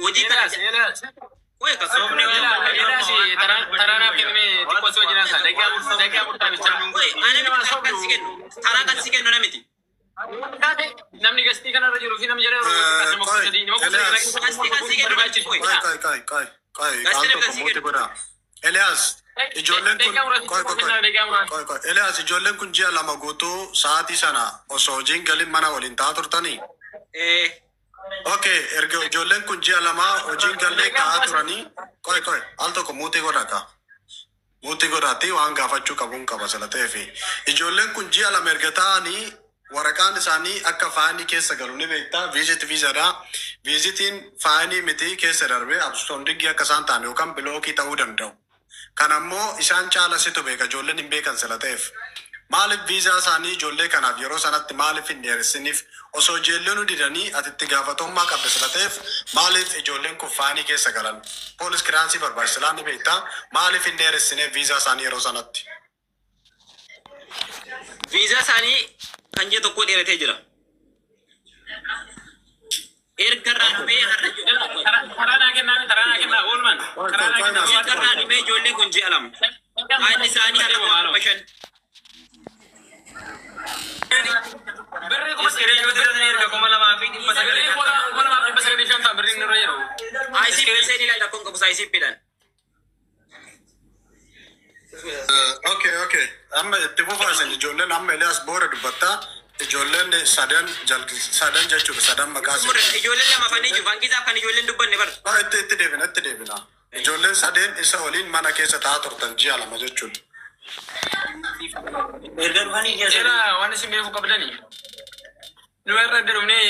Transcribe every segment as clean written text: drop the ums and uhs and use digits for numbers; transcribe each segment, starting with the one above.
Hojii kana Eliyaas, Eliyaas. Qoy ka Sobni waan Eliyaas, taraa naaf kenname xiqqoo si wajjin haasa'a. Daqiiqaa 4 bichaa. Qoy ana miti taraa kan si kennu. Taraa kan si kennu na miti. Namni gastii kanarra jiruu fi namni jala jiru nama 13, nama 13 Gastii kan si kennu na miti. Qoy. Qoy, qoy, qoy, qoy, qoy, al tokko mute godhaa. Eliyaas, ijoolleen kun, qoy, qoy, qoy, qoy, qoy, Eliyaas, ijoolleen kun ji'a 2 guutuu sa'aatii sana osoo hojiin galin mana waliin ta'aa turtanii? Eh. Okay, erga ijoolleen kun ji'a 2 hojiin gallee ta'aa turanii, qoy, qoy, al tokko mute godhaa kaa. Mute godhaatti waan gaafachuu qabuun qaba sila ta'eefi. Ijoolleen kun ji'a 2 erga ta'anii waraqaan isaanii akka faayinii keessa galu ni beektaa. Visit viizaadha. Viizitiin faayinii miti keessa darbee absconding akka isaan ta'an yookaan block ta'uu danda'u. Kan ammoo isaan caala situ beeka, ijoolleen hin beekan sila ta'eef. Maaliif viizaa isaanii ijoollee kanaaf yeroo sanatti maaliif hin dheeressiniif? Osoo ijoolleen didanii ati itti gaafatamummaa qabda sila ta'eef, maaliif ijoolleen kun faayinii keessa galan? Police clearance barbaachisaa ni beektaa. Maaliif hin dheeressineef viizaa isaanii yeroo sanatti? Viizaa isaanii kan ji'a 1 dheeratee jira. Erga irraa dhumee har'a ji'a 1. Karaa naa kennaa, karaa naa kennaa, oolman. Karaa naa kennaa. Erga irraa dhumee ijoollee kun ji'a 2. Haalli isaanii har'a 5,000. Birrii kuma Screenshot irra erga 2,900. Birrii 2,950 birriin nurra jiru. ICP seenii ilaali, rakkoon qabu ICP dhaan. Okay. Amma itti fufaa isin ijoolleen, amma Eliyaas booda dubbattaa. Ijoolleen sadan sadan jechuudha, sadan maqaa isin. Ijoolleen lama fanii jiru. Fankiisaaf kan ijoolleen dubbanne bar. Oh, itti deebina, itti deebina. Ijoolleen sadeen isa waliin mana keessa taa'aa turtan ji'a 2 jechuudha. Erga dhufanii ji'a 3. Jala waan isin beekuu qabdanii. Nu irra dhufnee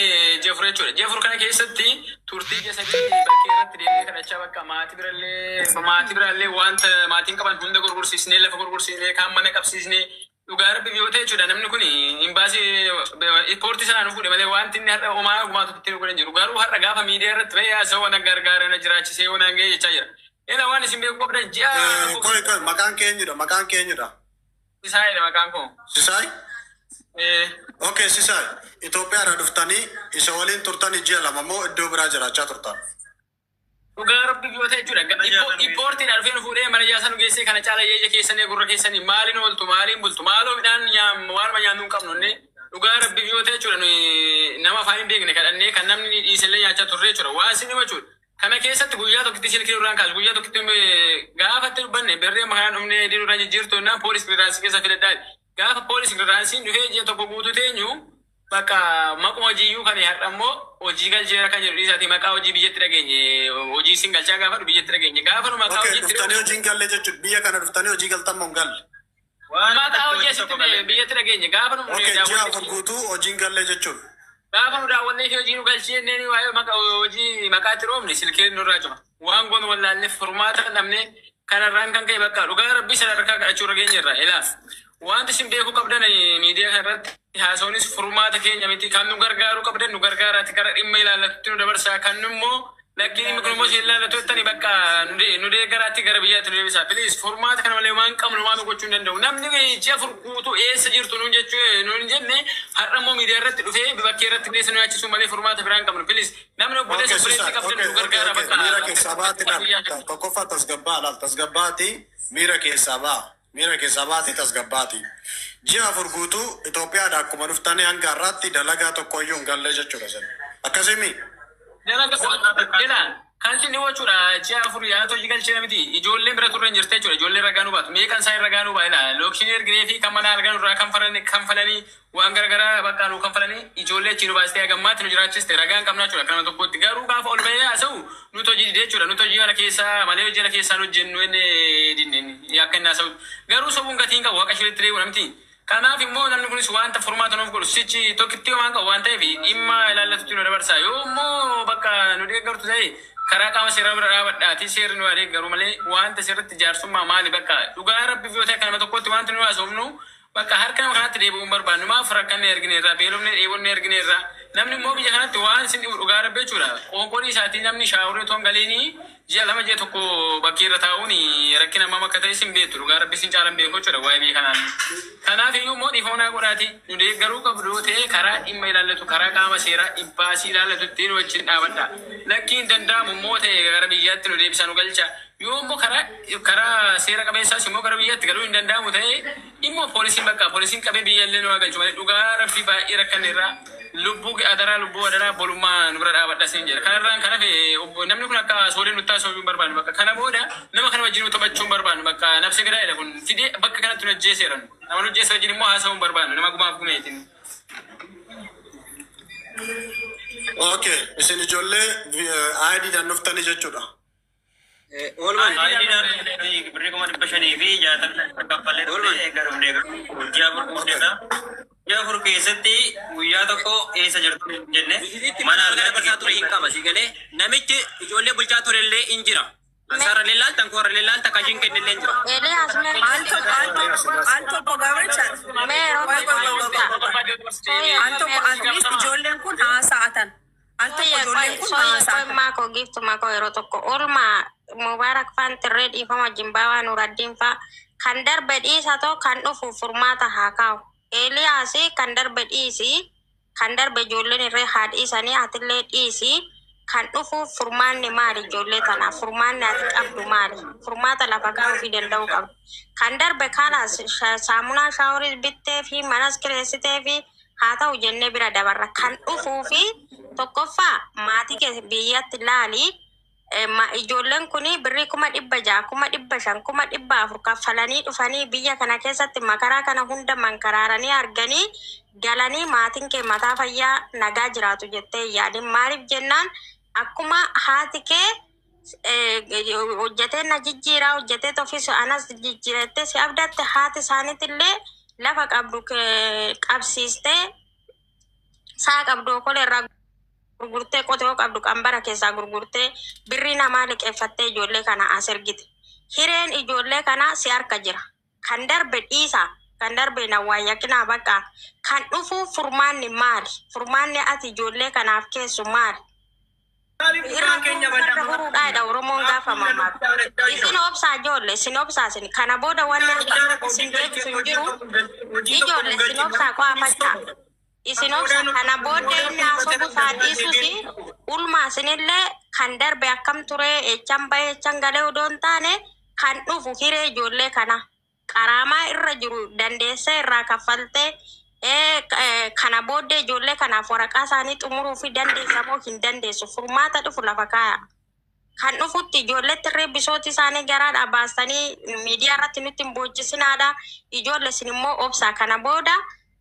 ji'a 4 jechuudha. Ji'a 4 kana keessatti turtii ji'a 3 bakkee irratti deemnee kadhachaa, bakka maatii birallee wanta maatiin qaban hunda gurgursiisnee, lafa gurgursiisnee, kaan mana qabsiisnee, dhugaa rabbi yoo ta'e jechuudha, namni kun imbaasii poortii sanaa nu fuudhe malee wanti inni har'a homaa gumaatu itti nu godhan jiru. Garuu har'a gaafa miidiyaa irratti bahee haasa'u waan gargaaree na jiraachisee waan ga'e jechaa jira. Ela, waan isin beekuu qabdan ji'a Qoy, qoy, maqaan keenyudha, maqaan keenyudha? Sisaayidha maqaan koo. Sisaay? Eh. Okay, Sisaay. Itoophiyaadhaa dhuftanii isa waliin turtanii ji'a 2 moo iddoo biraa jiraachaa turtan? Dhugaa rabbi yoo ta'e jechuudha. Impoortiidhaan dhufee nu fuudhee mana ijaarsa nu geessee, kana caala ija keessanii gurra keessanii maaliin ooltu, maaliin bultu, maaloo midhaan waanuma nyaannu hin qabnu inni. Dhugaa rabbi yoo ta'e jechuudha, nuyi nama afaan hin beekne kadhannee kan namni dhiisellee nyaachaa turre jechuudha. Waan isin hima jechuudha. Kana keessatti guyyaa tokkitti silkii nurraan kaasu, guyyaa tokkitti gaafa itti dubbanne birrii amma kanaan dhufnee diinurraan jijjiirtu jennaan police clearance keessa filadhaa. Gaafa police clearanceiin dhufee ji'a 1 guutuu teenyu, bakka maquma hojiiyyuu kan har'a immoo hojii galcheera kan jedhu dhiisaati, maqaa hojii biyyatti dhageenye, hojii isin galchaa gaafa biyyatti dhageenye, gaafa nu maqaa Okay, hojiitti dhuftanii hojii hin galle jechuudha. Biyya kana dhuftanii hojii galtan moo hin galle? Maqaa hojii asitti biyyatti dhageenye gaafa nu Okay, ji'a 4 guutuu hojii hin galle jechuudha. Gaafa nu daawwannee fi hojii nu galchee jennee waa'ee maqaa hojii maqaa itti roobne silkeen nurraa cufa. Waan goonu wallaallee furmaata dhabne. Kanarraan kan ka'e bakka dhugaa rabbii sadarkaa kadhachuu irra geenye irraa. Ilaa, wanti isin beekuu qabdan, miidiyaa kanarratti haasawunis furmaata keenya miti. Kan nu gargaaruu qabdan nu gargaaraati gara dhimma ilaallatutti nu dabarsaa. Kan nu immoo lakkii dhimmi kun immoo isin ilaallatu jettanii bakka nu deeggaraatti gara biyyaatti nu deebisaa. Please, furmaata kana malee waan qabnu waan gochuu hin danda'u. Namni ji'a 4 guutuu eessa jirtu nuun jechuu nuun jenne har'a immoo miidiyaa irratti dhufee bakkee irratti qilleessa nu nyaachisuu malee furmaata biraa hin qabnu. Please, namni obboleessa Okay, obboleessi Sisaay. qabdan Okay, nu gargaara okay. bakka. Miira keessaa baati laal. Tokkoffaa tasgabbaa laal. Tasgabbaati miira keessaa baa. Miira keessaa baati tasgabbaati. Ji'a 4 guutuu Itoophiyaadha akkuma dhuftanii hanga har'aatti dalagaa tokkoyyuu hin galle jechuudha sin. Akkasimi? Dalagaa kan isin jechuudha, ji'a 4 yaada hojii galchee miti, ijoolleen bira turre hin jirte jechuudha. Ijoolleen ragaa nu baatu, meeqan isaan ragaa nu baay'ina location erginee fi kan mana argan irraa kan falanii waan garagaraa bakka nu kanfalanii ijoollee achii nu baastee hagammaatti nu jiraachiste ragaan qabnaa jechuudha. Kanama tokkotti garuu gaafa ol bahee haasa'u nuti hojii didee jechuudha. Nuti hojii kana keessaa malee hojii kana keessaa nu hojjennu inni dinne akka inni haasa'u garuu sobuun gatiin qabu haqa isheetti reebu namti. Kanaaf immoo namni kunis wanta furmaata nuuf godhu sichi tokkitti waan qabu waan ta'eef dhimma ilaallatutti nu dabarsa. Yoo immoo bakka nu deeggartu ta'e karaa qaama seeraa bira dhaabadhaati seerri nu deeggaru malee wanta seerratti jaarsummaa maali? Bakka dhugaa rabbi yoo ta'e kanama tokkotti wanti nu haasofnu bakka harka nama kanaatti deebi'uu hin barbaannu. Maaf rakkanne ergine irraa, beelofne dheebonne ergine irraa. Namni immoo biyya kanatti waan isin dhibu dhugaa rabbi jechuudha. Qoonqoon isaatii namni shaaworii otoo hin galiini ji'a 2 ji'a 1 bakkee irra taa'uun rakkina hammam akka ta'e isin beektu dhugaa rabbi isin caalan beeku jechuudha waa'ee biyya kanaan. Kanaaf iyyuu immoo dhiifama naa godhaati nu deeggaruu qabdu yoo ta'e karaa dhimma ilaallatu karaa qaama seeraa imbaasii ilaallatutti nu wajjin dhaabadha. Lakkii hin danda'amu immoo ta'e gara biyyaatti nu deebisaa nu galcha. Yoo immoo karaa karaa seera qabeessaas immoo gara biyyaatti galuu hin danda'amu ta'e immoo poolisiin bakka poolisiin qabee biyya illee nu haa galchu malee dhugaa rabbii baay'ee rakkanne irraa lubbuu adaraa lubbuu adaraa bolummaa nu bira dhaabadha siin jedha. Kanarraan kan hafe obbo namni kun akka soolee nutti haasa'uu hin barbaannu bakka kana booda nama kana wajjin taphachuu hin barbaannu bakka nafsi gadaadha kun fidee bakka kanatti nu ajjeeseera. Nama nu ajjeese wajjin immoo haasa'uu hin barbaannu nama gumaaf gumeetiin. Okay, isin ijoollee ID dhaan dhuftanii jechuudha. Oolmaan. Birrii 560,000 kaffallee turre eega dhufnee garuu ji'a 4 guuteedha. Ji'a 4 keessatti guyyaa tokko eessa jirtu hin jenne Bisitti mana mana argaa dabarsaa ture hin qaba si galee namichi ijoollee bulchaa ture illee hin jira. Ansaarra illee laalta ankoorra illee laalta kashiin kenne illee hin jira. Elias mee Al tokko al tokko al tokko gabricha. mee yeroo Qoy tokko qoy qoy qoy qoy. Al tokko at least ijoolleen kun haasa'atan. Al tokko Soyye ijoolleen qoy kun soyye qoy haasa'atan. maako giftuma koo yeroo tokko oolmaa Mubaarak faan tirree dhiifama jimbaawaa Nuraddiin faa kan darbe dhiisa too kan dhufu furmaata haa kaa'u. Eeliyaas kan darbe dhiisi kan darbe ijoolleen irree haa dhiisanii atillee dhiisi kan dhufu furmaanni maali ijoollee tanaaf furmaanni ati qabdu maali furmaata lafa kaa'uu fi danda'uu qabdu. Kan darbe kanas saamunaa shaaworii bittee fi manas kireessitee fi haa ta'u jennee bira dabarra. Kan dhufuu fi tokkoffaa maatii kee biyyatti laali. Ijoolleen kun birrii 600,000, 500,000, 400,000 kaffalanii dhufanii biyya kana keessatti makaraa kana hunda mankaraaranii arganii galanii maatiin kee mataa fayyaa nagaa jiraatu jettee hin yaadin. Maaliif jennaan akkuma haati kee hojjetee na jijjiiraa hojjetee ofiis anas jijjiirattee si abdatte haati isaaniitillee lafa qabdu qabsiistee saa qabdu okolee irraa gurgurtee qotee qabdu qambara keessaa gurgurtee birrii namaa liqeeffattee ijoollee kana as ergite. Hireen ijoollee kana si harka jira. Kan darbe dhiisaa. Kan darbe na waayyaqinaa bakka. Kan dhufu furmaanni maali? Furmaanni ati ijoollee kanaaf keessu maali? Maaliif Irra dhugaan keenya farda badama? huruudhaadha Oromoon gaafa mammaatu. Isin obsaa ijoollee, isin obsaa isin. Kana booda wanni harka isin deebisu hin jiru. Ijoollee isin obsaa qo'afachaa. Isin obsa kana booda inni haasofuu isaa dhiisus ulmaa isinillee kan darbe akkam ture echan bahee echan galee odoo hin taane kan dhufu hiree ijoollee kana qaraamaa irra jiru dandeessee irraa kaffaltee kana booddee ijoollee kanaaf waraqaa isaanii xumuruu fi dandeessa moo hin dandeessu furmaata dhufu lafa kaaya. Kan dhufutti ijoolleetti irree bisooti isaanii garaadhaa baastanii miidiyaa irratti nutti hin boojjisinaadha. Ijoollee isin immoo obsaa kana booda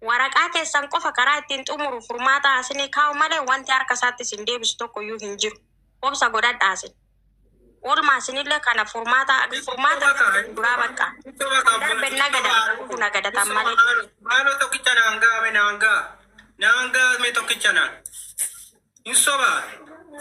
waraqaa keessan qofa karaa ittiin xumuru furmaata asinii kaa'u malee wanti harka isaatti isin deebisu tokko iyyuu hin jiru. Obsa godhadhaa isin. Oolmaa isinillee kana furmaata furmaata duraa bakka. Kan darbe nagadan dhufu nagadatan malee. Maaloo tokkicha naan gaame naan gaa. Naan gaame tokkicha naan. Hin soba.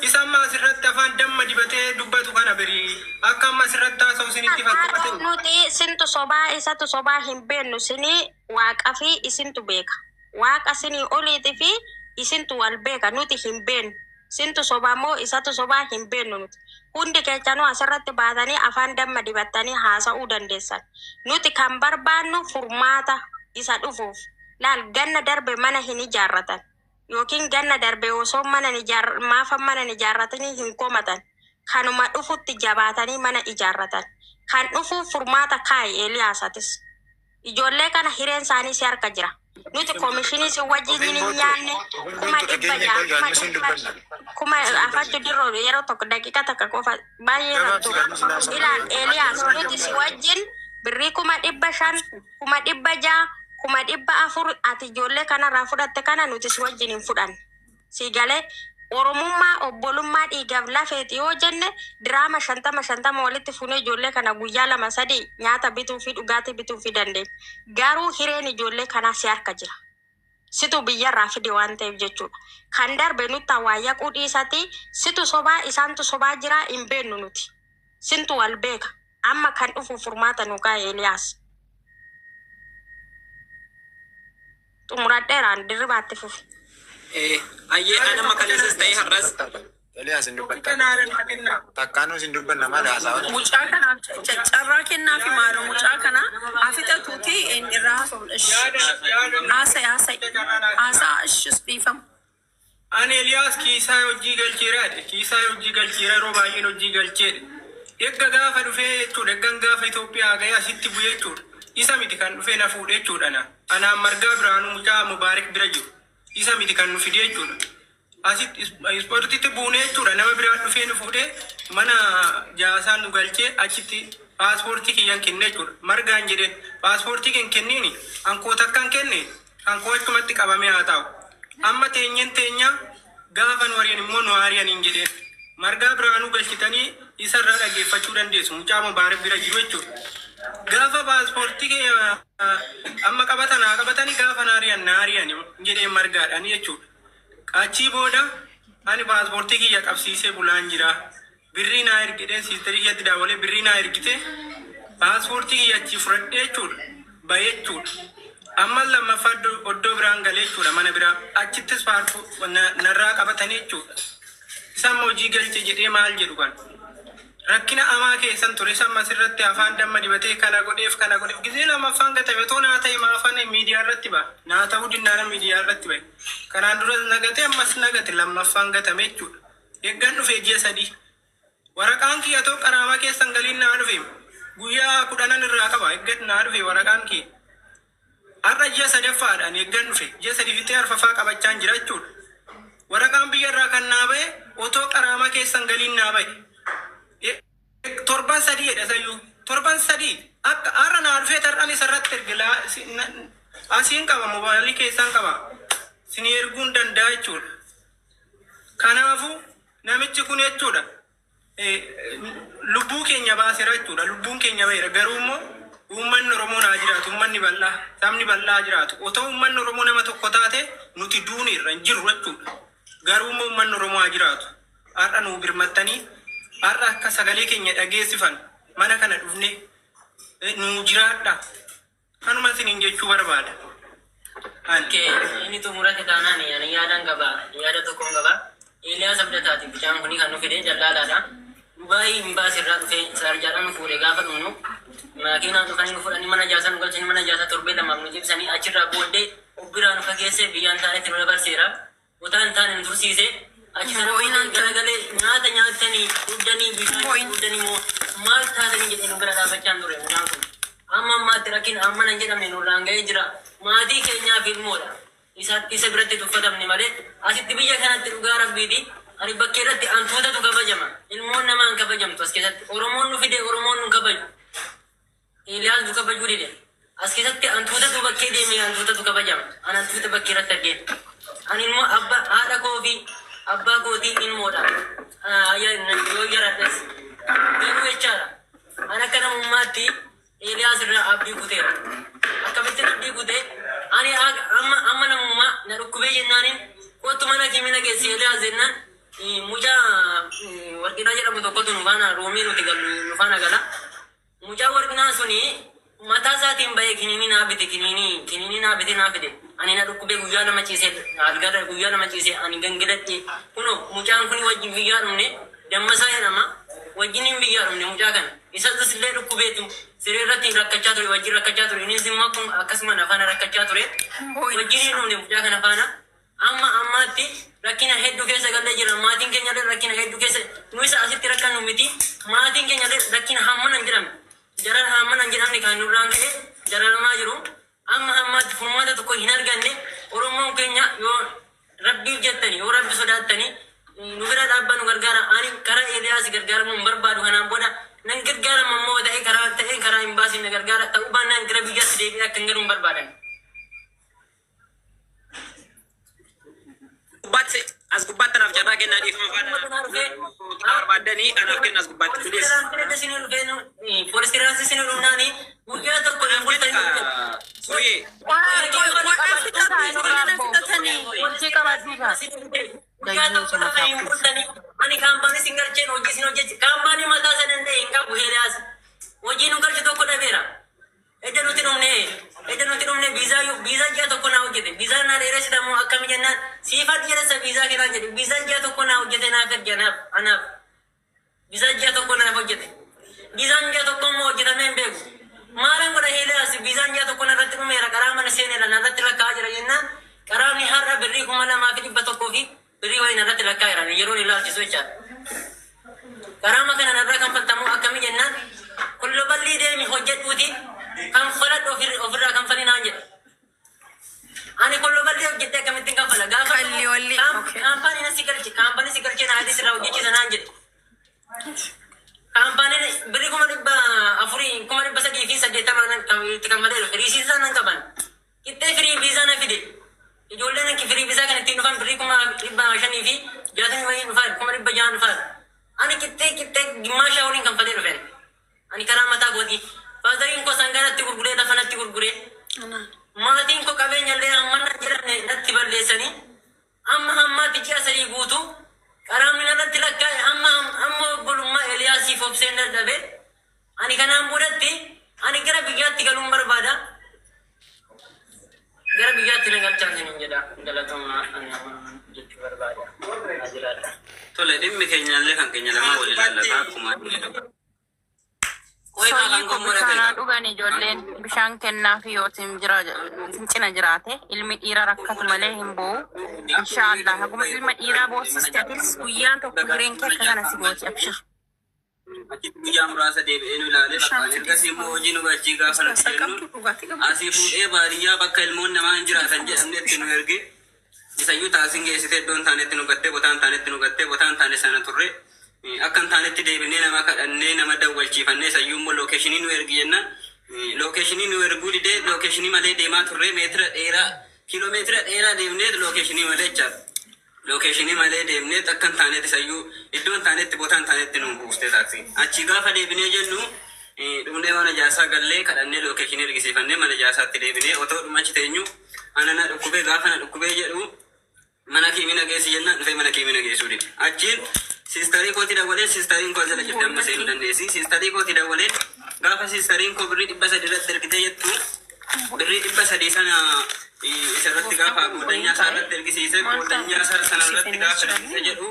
Isa amma asirratti afaan damma dibatee dubbatu kana birii. Akka amma asirratti haasa'u isinitti fakkaate. Nuti isintu sobaa isatu sobaa hin beennu isinii waaqa fi isintu beeka. Waaqa isinii oliiti fi isintu wal beeka nuti hin beennu. Isintu sobaa moo isatu sobaa hin beennu nuti. Hundi keessanuu asirratti baatanii afaan damma dibattanii haasa'uu dandeessan. Nuti kan barbaannu furmaata isa dhufuuf. Laal ganna darbe mana hin ijaarratan. Yookiin ganna darbe osoo mana hin maafa mana hin ijaarratanii hin komatan. Kanuma dhufutti jabaatanii mana ijaarratan. Kan dhufuuf furmaata kaa'i Eeliyaasatis. Ijoollee kana hireen isaanii si harka jira. Nuti koomishinii si wajjin Ofiin hin boontu nyaanne ofiin kuma boontu dhibba dhageenya ja'a qoy kuma gaanni dhibba dubbanna. kuma afachuu dirroo yeroo tokko daqiiqa takka qofa baay'ee Gabaabsi raktu. gaanni silaa sana. Ilaal Eeliyaas nuti si wajjin birrii 500,000, 600,000, 400,000 ati ijoollee kanarraa fudhatte kana nuti si wajjin hin fudhanne. Si galee Oromummaa obbolummaa dhiigaaf lafeeti yoo jenne diraama 50 50 walitti fuunee ijoollee kana guyyaa 2 3 nyaata bituu fi dhugaatii bituu fi dandeenya. Garuu hireen ijoollee kanaa si harka jira. Situ biyyarraa fide waan ta'eef jechuudha. Kan darbe nutti awwaayyaquu dhiisati situ sobaa isaantu sobaa jira hin beennu nuti. Sintu wal beeka. Amma kan dhufu furmaata nu kaa'e Eeliyaas. Xumuradheeraan dirribaatti fufi. Ayyee anama kaleessas ta'ee har'as Eliyaas hin Tokkicha dubbatta. naara naa kennaa. Takkaanuu hin dubbanna malee haasawaa. Mucaa kanaaf carraa kennaafi maaloo mucaa kana haa fixatuuti inni irraa haasofna. Yaada yaada Haasa'e haasa'e haasa'a ishis dhiifama. Ani Eliyaas kiisaa hojii galcheera jedhe. Kiisaa hojii galcheera yeroo baay'een hojii galcheedha. Egga gaafa dhufee jechuudha. Eggan gaafa Itoophiyaa gahee asitti bu'ee jechuudha. Isa miti kan dhufee na fuudhe jechuudha na. Anaan Margaa Biraanuu mucaa Mubaarik bira jiru. Isa miti kan nu fide jechuudha. Asitti ispoortiitti buunee jechuudha. Nama biraa dhufee nu fuudhee mana jaasaan nu galchee achitti paaspoortii kiyyan kenne jechuudha. Margaan jedheen paaspoortii keen kenniini hankoo takkan kenne hankoo achumatti qabamee haa taa'u. Amma teenyeen teenya gaafa nu ari'an immoo nu ari'an hin jedheen. Margaa Biraanuu galchitanii isarraa dhaggeeffachuu dandeessu. Mucaa Mubaarik bira jiru jechuudha. Gaafa paaspoortii kee amma qabatan haa qabatanii gaafa na ari'an na ari'an jedheen margaadhaan jechuudha. Achii booda ani paaspoortii kiyya qabsiisee bulaan jira. Birrii naa ergidheen siisterii kiyyatti daawwalee birrii naa ergite paaspoortii kiyya achii fudhadhee jechuudha. Bahee jechuudha. Amma lammaffaa iddoo biraan galee jechuudha mana biraa. Achittis paaspoortii narraa qabatanii jechuudha. Isaan hojii galche jedhee maal jedhu kan. Rakkina amaa keessan ture isa ammas irratti afaan damma dibatee kana godheef kana godheef gisee lammaffaan gatame too naa ta'e maafan miidiyaa irratti ba'a. Naa ta'uu dinnaana miidiyaa irratti ba'e. Kanaan dura nagate ammas nagate lammaffaan gatame jechuudha. Eeggan dhufee ji'a 3. Waraqaan kiyya too qaraamaa keessan galiin naa dhufe. Guyyaa 10 irraa qaba eeggan naa dhufe waraqaan kiyya. Har'a ji'a sadaffaadhaan eeggan dhufe. Ji'a 3 fixee arfaffaa qabachaan jira jechuudha. Waraqaan biyya irraa kan naa ba'e otoo qaraamaa keessan galiin naa ba'e. Torban 3 jedha sayyuu. Torban 3 akka har'a naa dhufee tar'aan isarratti erge asiin qaba mobaayilii keessaan qaba. Sini erguu hin danda'a jechuudha. Kanaafuu namichi kun jechuudha lubbuu keenya baaseera jechuudha. Lubbuun keenya ba'eera. Garuu immoo uummanni Oromoo naa jiraatu. Uummanni bal'aa sabni bal'aa jiraatu. Otoo uummanni Oromoo nama tokko taate nuti duuni irra hin jirru jechuudha. Garuu immoo uummanni Oromoo haa jiraatu. Har'a nuu birmattanii har'a akka sagalee keenya dhageessifan mana kana dhufne nuu jiraadha. Kanuma isiniin jechuu barbaada. Ani. Okay, inni xumurate taanaan ani yaadan qaba. Yaada tokkoon qaba. Eeliyaas Abdataati bishaan kuni kan nu fide jallaalaadha. Dubaayii imbaasii irraa dhufee saarjaadhaan nu fuudhe gaafa dhumnu makiinaan dhufanii nu fudhanii mana jaasaa nu galchanii mana jaasaa torbee lamaaf nu cibsanii achirraa booddee of biraa nu fageessee biyyaan taanetti nu dabarseera. Botaa hin taane nu tursiise. Achi sana Boo'in booddee anta. garagalee nyaata nyaattanii dhugdanii bishaan Boo'in. dhugdanii moo maal taatanii jedhee nu bira dhaabachaa hin ture mucaan kun. Amma ammaatti rakkina amma nan jedhamne nurraan ga'ee jira. Maatii keenyaaf ilmoodha. Isa biratti tuffatamne malee asitti biyya kanatti dhugaa rabbiiti. Ani bakkee irratti antuutatu kabajama. Ilmoon namaa hin kabajamtu as keessatti. Oromoon nu fide Oromoon nu kabaju. Eeliyaas nu kabajuu dide. As keessatti antuutatu bakkee deemee antuutatu kabajama. Ani antuuta bakkee irratti argeen. Ani immoo abba haadha koo fi abbaa kootii ilmoodha. Yoo yaradhes. Garuu jechaadha. Ani akka namummaatti Eeliyaas irraa abdii kuteera. Akkamittiin abdii kutee ani amma amma namummaa na dhukkubee jennaaniin kottu mana kiimina geessi Eeliyaas jennaan mucaa Warqinaa jedhamu tokkotu nu faana roomii nuti gallu nu faana gala. Mucaa Warqinaa suni mataa isaatiin bahee kiniinii naa bite kiniinii kiniinii naa bite naa fide. Ani na dhukkubee guyyaa 2 ciisee algarra guyyaa 2 ciisee ani gangaladhe kunoo mucaan kuni wajjin biyyaa dhumne Dammasaa jedhama wajjiniin biyyaa dhumne mucaa kana. Isas illee dhukkubeetu siree irratti rakkachaa ture wajjin rakkachaa ture innis immoo akkasuma na faana rakkachaa ture wajjiniin dhumne mucaa kana faana. Amma ammaatti rakkina hedduu keessa gallee jira. Maatiin keenya illee rakkina hedduu keessa nu isa asitti rakkannu miti. Maatiin keenya illee rakkina hammana hin jedhamne. Darara hammana hin jedhamne kan nurraan ka'e dararamaa jiru. Amma ammaatti furmaata tokko hin arganne. Oromoon keenya yoo Rabbiif jettani yoo Rabbi sodaattani nu bira dhaabba nu gargaara. Ani karaa Eeliyaas gargaaramuu hin barbaadu kanaan booda nan gargaarama immoo ta'e karaa ta'een karaa hin baasin na gargaara ta'uu baannaan gara biyyaatti deebi'ee akka hin galu hin barbaadan. Gubbaatti as gubbaatti anaaf carraa kennaa dhiifama faana barbaaddanii anaaf kenna as gubbaatti please. Poolis kiriyaansi isin dhumnaani guyyaa tokko hin bultanii. Sooyee. Hojii qabadhu. Guyyaa tokko lafa hin bultanii. Ani kaampaanii sin galcheen hojii sin hojjechi. Kaampaanii mataa isa danda'e hin qabu Eeliyaas. Hojii nu galchu tokko dhabeera. Edda nuti dhumne edda nuti dhumne viizaa viizaa ji'a tokko naa hojjete. Viizaa naa dheeressita moo akkami jennaan siifadhu jedhe. Anaaf vizaa ji'a tokko naaf hojjete. Vizaan ji'a tokko immoo hojjetamee hin beeku. Maalan godha Eeliyaas, vizaan ji'a tokko narratti dhumeera, karaa mana seeneera, narratti lakkaa'aa jira jennaan, karaamni har'a birrii 2100 fi birrii wayii narratti lakkaa'eera yeroo ilaalchisu jechaadha. Karaama kana narraa kanfaltamu akkamii jennaan, kulloballii deemi hojjedhuuti kanfaladhu, ofirraa kanfali naan jedhe. Ani kulloballii hojjedhee akkamittiin kanfala? Gaafa Kalli walli, okay. Kaampaanii na si galche, kaampaanii si galchee na sirraa hojjechiisa naan jedhe. Kaampaaniin birrii 400,000, 380,000 itti kanfalee dhufe. Riisiisaa nan qaban. Qixxee firii viizaa na fide. Ijoolleen firii viizaa kan ittiin dhufan birrii 560,000 wayii dhufan, 600,000 dhufan. Ani qixxee qixxee gimmaashaa waliin kanfalee dhufe. Ani karaa mataa kooti. Faazariin koo sangaa natti gurguree, lafa natti gurguree. Maatiin koo qabeenya illee amma na jedhamne natti balleessanii, amma hammaatti ji'a 3 guutuu qaraamni narratti lakkaa'e. Amma amma obbolummaa Eeliyaasiif obseen dadhabe. Ani kanaan boodatti ani gara biyyaatti galuun barbaada. Gara biyyaatti na galchaa isiniin jedha. Galatoomaa, ani amma jechuu barbaada. Jiraadha. Tole, dhimmi keenyallee kan keenya lama wal ilaallata akkuma. Soyyii koo, bishaan dhugan ijoolleen, bishaan kennaafi yoo isin jira isin cina jiraate. Ilmi dhiira rakkatu malee hin bo'u. Inshaallah, haguma ilma dhiiraa boossiste, atis guyyaan tokko hireen kee akka kana si gooti, abshir. Achitti guyyaa muraasa deebi'ee nu ilaalee bakka ergasii immoo hojii nu galchii gaafa nuti Basbaasaa jennu qabdu, dhugaatii qabdu. asii fuudhee baadiyyaa bakka ilmoon namaa hin jiraatan jedhamnetti nu erge. Isayyuu taasiin geessitee iddoon taanetti nu gattee, botaan taanetti nu gattee, botaan taane sana turre. Akka hin taanetti deebinee nama kadhannee, nama dawwalchiifannee, isayyuu immoo lookeeshinii nu ergi jennaan lookeeshinii nu erguu didee, lookeeshinii malee deemaa turre. Meetira dheeraa, kiiloomeetira dheeraa deemnee lookeeshinii malee jechaadha. Lookeeshinii malee deemnee akka hin taanetti isayyuu iddoo hin taanetti, botaa hin taanetti nu buustee taaksiin. Achi gaafa deebinee jennu, dhufnee mana jaarsaa gallee, kadhannee, lookeeshinii ergisiifannee, mana jaarsaatti deebinee otoo dhuma achi teenyu ana na dhukkubee. Gaafa na dhukkubee jedhu, mana kiimina geessi jennaan, dhufee mana kiimina geessuu dide. Achiin siistarii kooti dawwalee, siistariin koo jala jirti, amma seenuu dandeessi. Siistarii kooti dawwalee, gaafa siistariin koo birrii 300 irratti ergitee jettu, birrii 300 sana isa irratti gaafa goodanyaa isaa irratti ergisiise, goodanyaa isaa sana irratti gaafa ergisiise jedhu,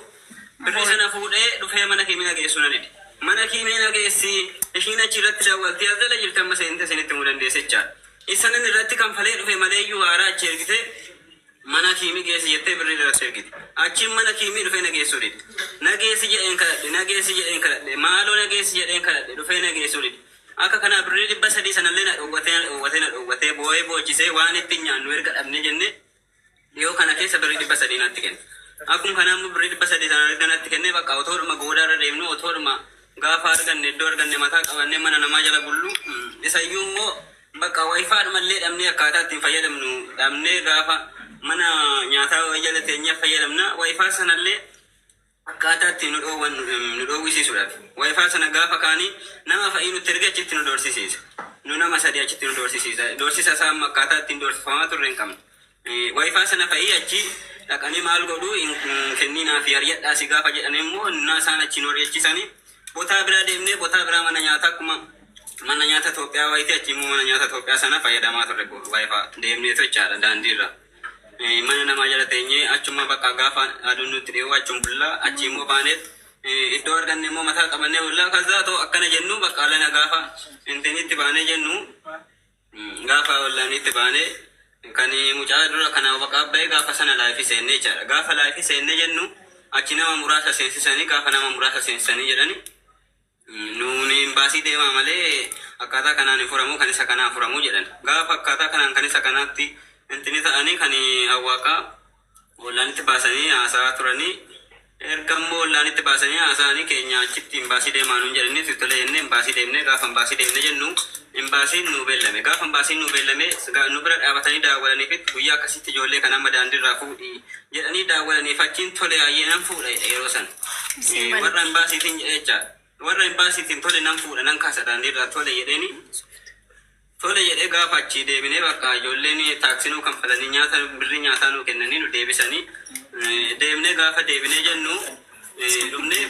birrii sana fuudhee dhufee mana kiimina geessuu na dide. Mana kiimina geessi, ishiin achi irratti dawwaltee as jala jirti, amma seente isinitti himuu dandeesse jechaadha. Isanin irratti kanfalee dhufe maleeyyuu haaraa achi ergitee mana kiimii geessi jettee birrii irratti ergite. Achiin mana kiimii dhufee na geessuu dide. Na geessi jedheen kadhadhe, na geessi jedheen kadhadhe, maaloo na geessi jedheen kadhadhe, dhufee na geessuu dide. Akka kanaa birrii 300 sanallee na dhoowwatee, na dhoowwatee, na dhoowwatee, boo'ee boochisee, waan ittiin nyaannu erga dhabne jenne, dhiyoo kana keessa birrii 300 natti kenne. Akkuma kanaa immoo birrii 300 sana erga natti kennee, bakka otoodhuma goodaarra deemnu, otoodhuma gaafa arganne iddoo arganne mataa qabannee mana namaa jala bullu, isayyuu immoo bakka wayifaadhumallee dhabnee, akkaataa ittiin fayyadamnu dhabnee, gaafa mana nyaataa jala teenyee fayyadamna, wayifaa sanallee akkaataa ittiin nu dhoowwan nu dhoowwisiisuudhaaf. Wayifaa sana gaafa kaanii nama fa'ii nutti erge, achitti nu doorsisiisa. Nu nama sadi achitti nu doorsisiisa. Doorsisa isaa amma akkaataa ittiin doorsifamaa turre hin qabnu. Wayifaa sana fa'ii achi dhaqanii maal godhu, hin kenninaa fi ari'adhaa si gaafa jedhan immoo, innaa isaan achi nu ari'achisanii, botaa biraa deemnee, botaa biraa mana nyaataa, akkuma mana nyaata Itoophiyaa wayitii, achi immoo mana nyaata Itoophiyaa sana fayyadamaa turre, wayifaa deemneetu jechaadha daandiirra. Mana namaa jala teenyee achuma bakka gaafa aduun nutti dhiyoo achum bullaa, achi immoo baaneet iddoo arganne immoo mataa qabannee bullaa. Kazaa ta'u akkana jennu, bakka alana gaafa intinitti baanee jennu, gaafa ollaaniitti baanee, kan mucaa dura kana bakka abba'ee gaafa sana laayifii seennee jechaadha. Gaafa laayifii seennee jennu, achi nama muraasa seensisanii, gaafa nama muraasa seensisanii jedhani, nuuni imbaasii deemaa malee akkaataa kanaan hin furamu, kan isa kanaan furamuu jedhan. Gaafa akkaataa kanaan kan isa kanaatti intini ta'anii, kan awwaaqaa ollaanitti baasanii haasa'aa turanii, erga immoo ollaanitti baasanii haasa'anii, keenya achitti imbaasii deemaa nuun jedhanii, tolee jennee imbaasii deemnee, gaafa imbaasii deemne jennu, imbaasiin nu beellame. Gaafa imbaasiin nu beellame, nu bira dhaabatanii daawwalaniif, guyyaa akkasitti ijoollee kan amma daandiirraa fuudhi jedhanii daawwalaniif, achiin tole hayyee nan fuudha yeroo sana. Warra imbaasiitiin jedhee jechaadha. Warra imbaasiitiin tole nan fuudha, nan kaasa daandiirraa, tole jedheeni. Tole jedhee gaafa achii deebinee, bakka ijoolleen taaksii nuu kanfalanii, nyaata birrii nyaataa nuu kennanii nu deebisanii, deemnee gaafa deebinee jennu, dhufnee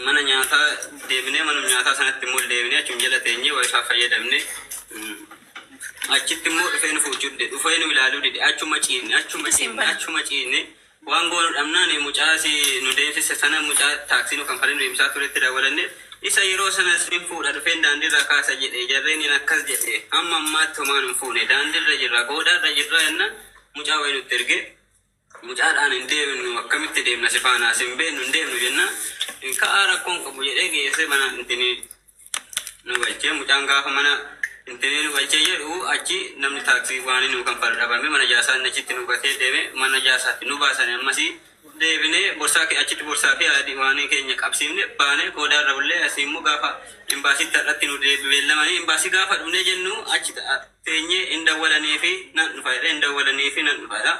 mana nyaataa deebinee, mana nyaataa sanatti immoo deebinee achum jala teenyee wayifaa fayyadamne, achitti immoo dhufee nu fuuchuu dide, dhufee nu ilaaluu dide. Achuma ciinne, achuma ciinne, achuma ciinne. Waan goonu dhabnaan mucaa si nu deemsise sana, mucaa taaksii nu kanfalee nu deemsaa turetti dabalanne. Isa yeroo sana sin fuudha dhufeen daandiirra kaasa jedhe. Jarreen akkas jedhe, amma ammaatti homaan hin fuune, daandiirra jirra, goodaarra jirra jenna. Mucaa wayi nutti erge. Mucaadhaan hin deemnu, akkamitti deemna, si faanaa sin beeknu, hin deemnu jenna. Ka'aa, rakkoon qabu jedhee geesse. Mana intini nu galchee. Mucaan gaafa mana intinii nu galchee jedhu, achi namni taaksii waan nu kanfalu dhabame. Mana jaasaan achitti nu gatee deeme. Mana jaasaatti nu baasane. Ammasii deebinee borsaa kee achitti, borsaa fi adii waan keenya qabsiifne baanee goodaarra bullee. Asii immoo gaafa imbaasiitti har'atti nu beellamanii, imbaasii gaafa dhufnee jennu, achi teenyee hin dawwalanii fi nan dhufa jedhee, hin dawwalanii fi nan dhufa jedha.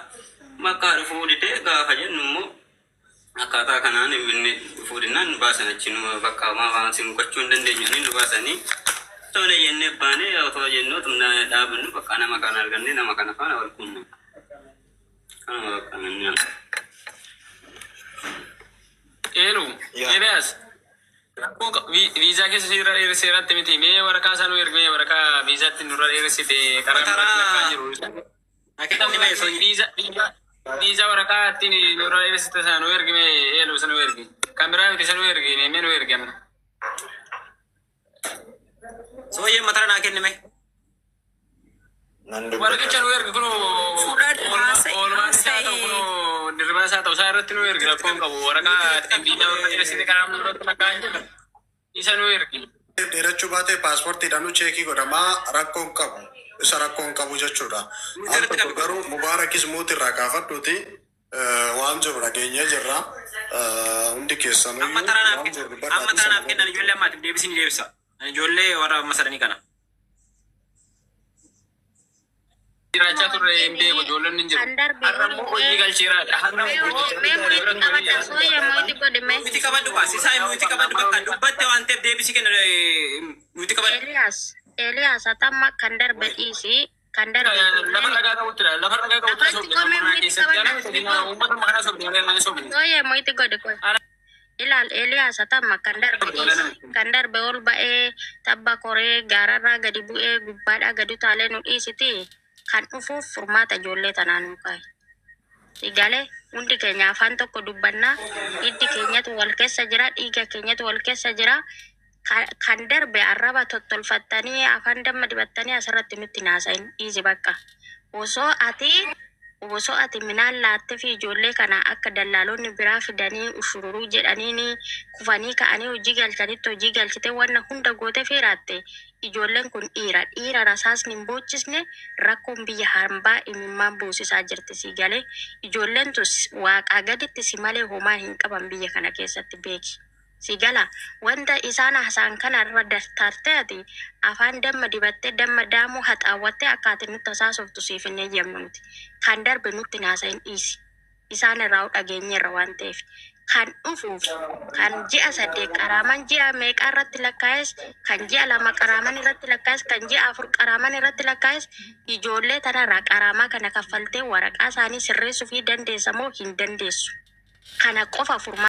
Bakka dhufuu didee gaafa jennu immoo akkaataa kanaan inni dhufuu dinnaan nu baasan. Achi nu bakka waan sin gochuu hin dandeenyu nu baasanii. Tole jennee baanee, otoo jennu tumna dhaabannu, bakka nama kana arganne, nama kana faana wal quunne. Kanuma bakka namni. Elu, Elias, viizaa keessa seera dheeresseeratti miti. Mee waraqaa isaa nu ergee, waraqaa viizaatti nurra dheeressite karaa nurratti lakkaa jiru. Viizaa waraqaa ittiin nurra dheeressite sana nu ergi mee. Elu, isa nu ergi. Kan biraa miti, isa nu ergi mee, nu ergi amma. Sooyyee, matara naa kennime. Nan dubbata. Waraqicha nu ergi kunoo. Fudhadhu, haasa'e, Oolmaan isaa ta'u haasa'e. kunoo, dirribaa isaa ta'u isaa irratti nu ergi, rakkoon qabu. Waraqaa ittiin viizaa nurra dheeressite karaa nurratti lakkaa jiru. Isa nu ergi. Dheerachuu baatee paaspoortiidhaan check godhamaa, rakkoon qabu. Isa rakkoon qabu jechuudha. Al tokko garuu Mubaarakis muuti irraa kaafadhuuti waan jiru dhageenyee jirra. Hundi keessanuyyuu Amma taraa naaf waan jiru kennan. dubbadhaati Amma taraa sana naaf kennan, ijoollee ammaatiif deebisii ni deebisa. Ijoollee warra amma sadanii kana. Jiraachaa turre hin beeku, ijoolleen hin jiru. Kan darbe Har'a immoo hojii galcheeraadha. Har'a Mee mute qabadha, sooyya, mute godhi mee. Mute qabadhu baas. Isaa mute qabadhu, bakka dubbatte waan ta'eef deebisii kenna, mute qabadhu. Eliyaas, Eliyaas, atamma kan darbe dhiisi, kan darbe Lafa dhagaa qabuttidha. Lafa dhagaa qabutti Afaan sobde. xiqqoo mee Namoota mute keessatti qabadha. ana uummata maqaa sobde malee ana sobde. Sooyya, mute godhi qoy. Ilaal Eliyaas, atamma kan darbe dhiisi. Kan darbe ol ba'ee tabba koree gaararraa gadi bu'ee gubbaadhaa gadi utaalee nu dhiisiti. Kan dhufuuf furmaata ijoollee tanaa nu kaa'e. Galee hundi keenya afaan tokko dubbannaa, hiddi keenyatu wal keessa jira, dhiiga keenyatu wal keessa jira. Kan darbe arraba tottolfattanii, afaan damma dibattanii asirratti nutti naasa'in, dhiisi bakka. Osoo ati minaan laattee fi ijoollee kana akka dallaalonni biraa fidanii ushururuu jedhaniini kufanii ka'anii hojii galchanitti hojii galchite, wanna hunda goote feeraatte, ijoolleen kun dhiira dhiira rasaasni hin boochisne, rakkoon biyya hambaa imimmaan buusisaa jirti. Si galee, ijoolleen tun waaqaa gaditti si malee homaa hin qaban biyya kana keessatti, beeki. Si gala, wanta isaan haasa'an kana irra dartarte, ati afaan damma dibattee, damma daamuu haxaawwattee akka ati nutti hasaasoftu siif hin eeyyamnu nuti. Kan darbe nutti haasa'in, dhiisi. Isaan irraa dhageenyeerra waan ta'eef. Kan dhufuuf kan ji'a 8 qaraaman ji'a meeqaa irratti lakkaa'es, kan ji'a 2 qaraaman irratti lakkaa'es, kan ji'a 4 qaraaman irratti lakkaa'es, ijoollee tanarraa qaraamaa kana kaffaltee waraqaa isaanii sirreessuu fi dandeessa moo hin dandeessu? Kana qofa furmaata.